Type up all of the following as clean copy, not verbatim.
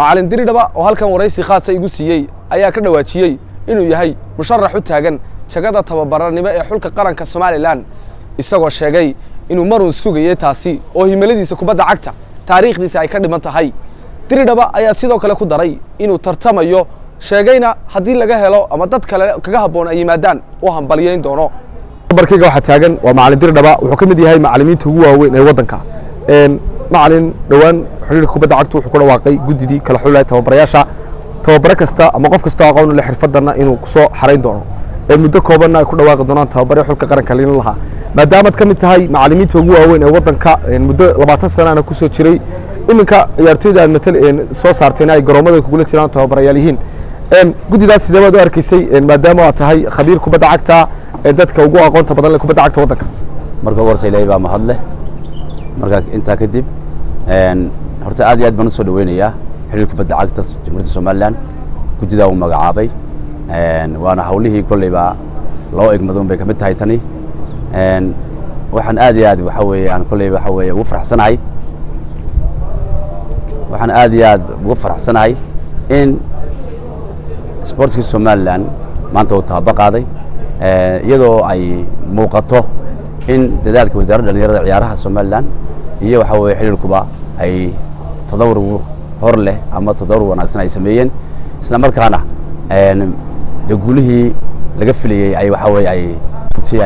Macalin Diridhaba oo halkan waraysi khaasa igu siiyey ayaa ka dhawaajiyey inuu yahay musharax u taagan jagada tababaranimo ee xulka qaranka Somalilan, isagoo sheegay inuu marun sugayey taasi oo himiladiisa kubadda cagta taariikhdiisa ay ka dhiman tahay. Diridhaba ayaa sidoo kale ku daray inuu tartamayo, sheegayna haddii laga helo ama dad kale kaga habboon ay yimaadaan uu hambalyeyn doono. Barkayga waxaa taagan waa macalin Diridhaba, wuxuu ka mid yahay macalimiinta ugu waaweyn ee waddanka. Macalin, dhowaan xiriirka kubadda cagta wuxuu ku dhawaaqay guddidii kala xulaya tababarayaasha, tababare kasta ama qof kasta oo aqoon u leh xirfadana inuu kusoo xarayn doono, ee muddo koobanna ay ku dhawaaqi doonaan tababare xulka qaranka liin lahaa. Maadaamaad ka mid tahay macalimiinta ugu waaweyn ee waddanka, muddo 20 sanana kusoo jiray, iminka ciyaartoyda aad matal soo saarteen ay garoomada kugula jiraan tababarayaal yihiin, guddidaas sidee baad u arkaysay, maadaama aad tahay khabiir kubadda cagta ee dadka ugu aqoonta badan leh kubadda cagta waddanka? Marka ugu horta Ilaahay baa mahad leh. Marka intaa kadib, horta aad iyo aad baan usoo dhaweynayaa xiriir kubadda cagta Jamhuuriyadda Somaliland guddidaa uu magacaabay, waana hawlihii kolleyba loo egmadoon bay kamid tahay tani. Waxaan aad iyo aad waxa weeye aan kolleyba waxa weeye ugu faraxsanahay, waxaan aad iyo aad ugu faraxsanahay in sportskii Somaliland maanta uu taaba qaaday, iyadoo ay muuqato in dadaalka wasaaradda dhalinyarada ciyaaraha Somaliland iyo waxa weeye xiriirkuba ay tadawur hor leh ama tadawur wanaagsan ay sameeyeen, isla markaana dee guulihii laga filayey ay waxa weeye ay tubtii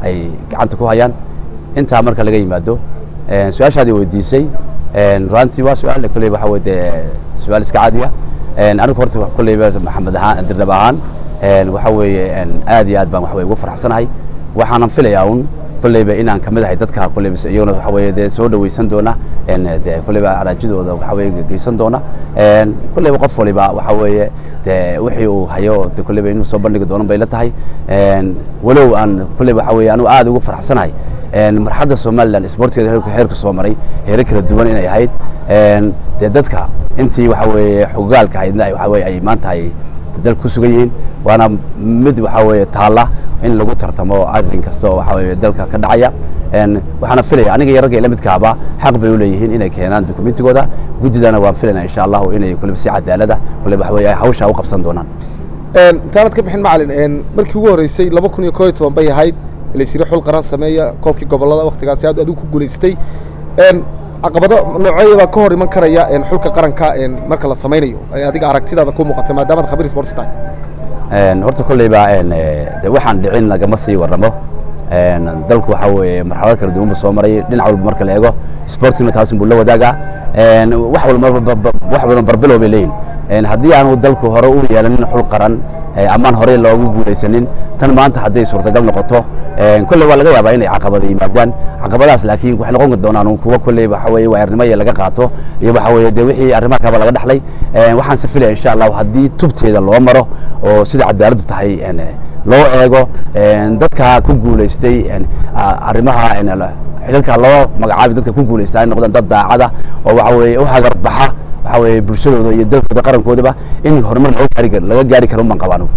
ay gacanta ku hayaan. Intaa marka laga yimaado, su-aashaadii weydiisay runtii waa su-aal kolley waxa weye dee su-aal iska caadiya. Anigu horta kolleyba Maxamed ahaan, Dirdhab ahaan, waxa weeye aad iyo aad baan waxa weye ugu faraxsanahay. Waxaanan filayaa un kolleyba inaan kamid ahay dadka kolleyba iyaguna waxa weeye dee soo dhaweysan doona, dee kolleyba araajidooda waxa weeye geysan doona. Kolleyba qof waliba waxa weeye dee wixii uu hayo de kolleyba inuu soo bandhigi doono bay la tahay. Walow aan kolleyba waxa weeye anigu aad ugu faraxsanahay marxadda Somaliland sportkeeda heerka soo maray, heerar kala duwan inay ahayd, dee dadka intii waxa weeye xogaalka ahaydna waxa weye ay maanta ay dalka ku sugan yihiin, waana mid waxa weeye taalla in lagu tartamo arrin kasta oo waxa weeye dalka ka dhacaya. Waxaana filaya aniga iyo ragga ila midkaaba xaq bay u leeyihiin inay keenaan dokumentigooda. Guddidana waan filaynaa insha Allahu inay kuleba si cadaalada kuleba waxa weye ay hawshaa u qabsan doonaan. Intaanad ka bixin macalin, markii ugu horreysay 2011 bay ahayd laysiri xul qaran sameeya, koobkii gobollada waktigaasi aad adigu ku guulaysatay. Caqabado nooceeya baa ka hor iman karaya xulka qaranka marka la samaynayo ay adiga aragtidaada ku muuqata, maadaamaad khabiir sports tahay? Horta kolleyba de waxaan dhicin lagama sii warramo. Dalku waxa weeye marxalado kala duwan buu soo maray dhinac walba marka la eego, sportkina taasun buu la wadaagaa. Wax walba wax walba barbilow bay leeyihin. Haddii aanu dalku hore u yeelanin xul qaran amaan horey loogu guulaysanin, tan maanta hadday suurtagal noqoto, kolley waa laga yaabaa inay caqabado yimaadaan. Caqabadahaas laakiin waxay noqon doonaan kuwa kolley waxa weeye waayarnimo iyo laga qaato iyo waxa weeye dee wixii arrimaha kaba laga dhaxlay. Waxaan se filaya insha Allahu haddii tubteeda loo maro oo sida cadaaladdu tahay loo eego, dadka ku guulaystay arrimaha xilalka loo magacaabi, dadka ku guulaysta ay noqdaan dad daacada oo waxa weeye u hagarbaxa waxa weeye bulshadooda iyo dalkooda qarankoodaba, in horumar laga gaari karo baan qabaa anigu.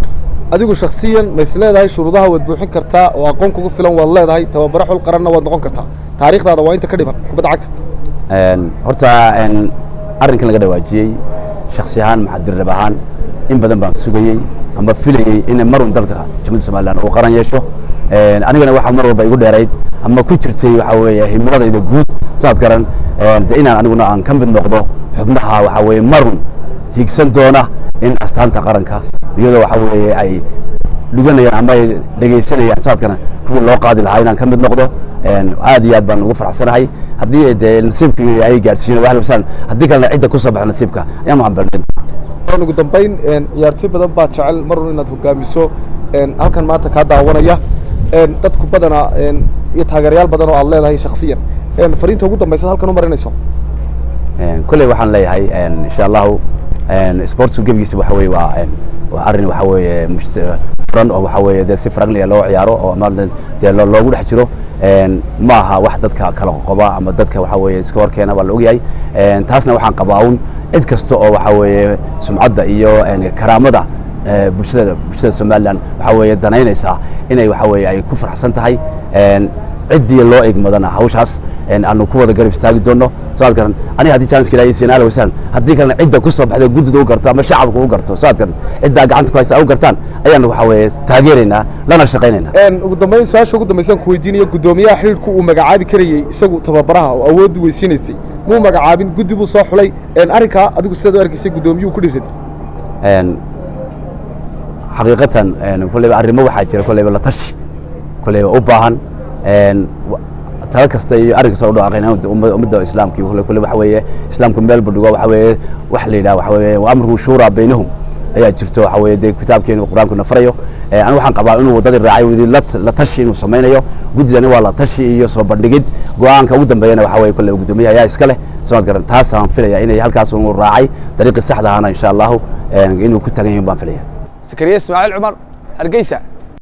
Adigu shaksiyan ma is leedahay shuruudaha waad buuxin kartaa oo aqoon kugu filan waad leedahay, tababare xul qaranna waad noqon kartaa? Taariikhdaada waa inta ka dhiman kubadda cagta. Horta arrinkan laga dhawaajiyey, shaksi ahaan maxaa Dirdhab ahaan in badan baan sugayey ama filayey in marun dalka Jamhuuriyadda Somaliland uu qaran yeesho. Anigana waxaa mar walba igu dheerayd ama ku jirtay waxa weeye himiladayda guud saad garan de inaan aniguna aan ka mid noqdo xubnaha waxa weeye marun higsan doona in astaanta qaranka, iyadoo waxa weeye ay dhiganayaan ama ay dhegaysanayaan saad garan kuwii loo qaadi lahaa, inaan ka mid noqdo. Aad iyo aad baan ugu faraxsanahay haddii dee nasiibka ay gaadhsiino ahlan wasahlan, haddii kalena cidda kusoo baxda nasiibka ayaan u hambalnayn. Ugu dambayn, ciyaartoy badan baa jecel marun inaad hogaamiso, halkan maanta kaa daawanaya dadku badana iyo taageerayaal badan oo aad leedahay shaksiyan. Fariinta ugu dambaysa halkan u marinayso? Kolley waxaan leeyahay insha Allahu sportsku gebigiisa waxa weye waa arrin waxa weeye furan oo waxa weeye dee si frankly loo ciyaaro oo ama dee loogu dhex jiro. Ma aha wax dadka kala qoqoba ama dadka waxa weeye iska hor keena, waa la ogyahay. Taasna waxaan qabaa un cid kasta oo waxa weeye sumcadda iyo karaamada bulshada Somaliland waxa weeye danaynaysaa inay waxa weeye ay ku faraxsan tahay. Ciddii loo igmadana hawshaas aanu ku wada garab istaagi doono. Soo aad garan, aniga haddii chance ilaahay siina, ahlan wasahlan. Haddii kalena, cidda ku soo baxda guddida u garto ama shacabka u garto, soo aad garan, ciddaa gacanta ku haysta u gartaan ayaanu waxa weeye taageeraynaa, lana shaqaynaynaa. Ugu dambeyn, su-aasha ugu dambaysan ku weydiinayo: guddoomiyaha xidhiidhku uu magacaabi karayey isagu tababaraha oo awooddu weysiinaysay, muu magacaabin, guddi buu soo xulay. Arrinkaa adigu sidaad u arkaysay guddoomiyuhu ku dhiirraday? Xaqiiqatan, kolleyba arrimo waxaa jira kolleyba la tashi kolleyba u baahan. Talo kasta iyo arrin kasta u dhawaaqayna ummadda islaamka iyo kolle waxa weeye islaamku meel buu dhigo. Waxa weeye wax la yidhaha waxa weeye wa amruhu shuuraa baynahum ayaa jirto. Waxa weeye dee kitaabkeenu Qur-aankuna farayo. Anigu waxaan qabaa inuu waddadii raacay, uu yidhi la tashi inuu samaynayo. Guddidani waa la tashi iyo soo bandhigid. Go'aanka ugu dambeeyana waxa weeye kolle guddoomiyaha ayaa iska leh. Soo garan, taasaan filaya inay halkaas uu raacay dariiqii saxda ahana, insha Allahu, inuu ku taagan yahin baan filaya. Sakariye Ismaaciil Cumar, Hargeysa.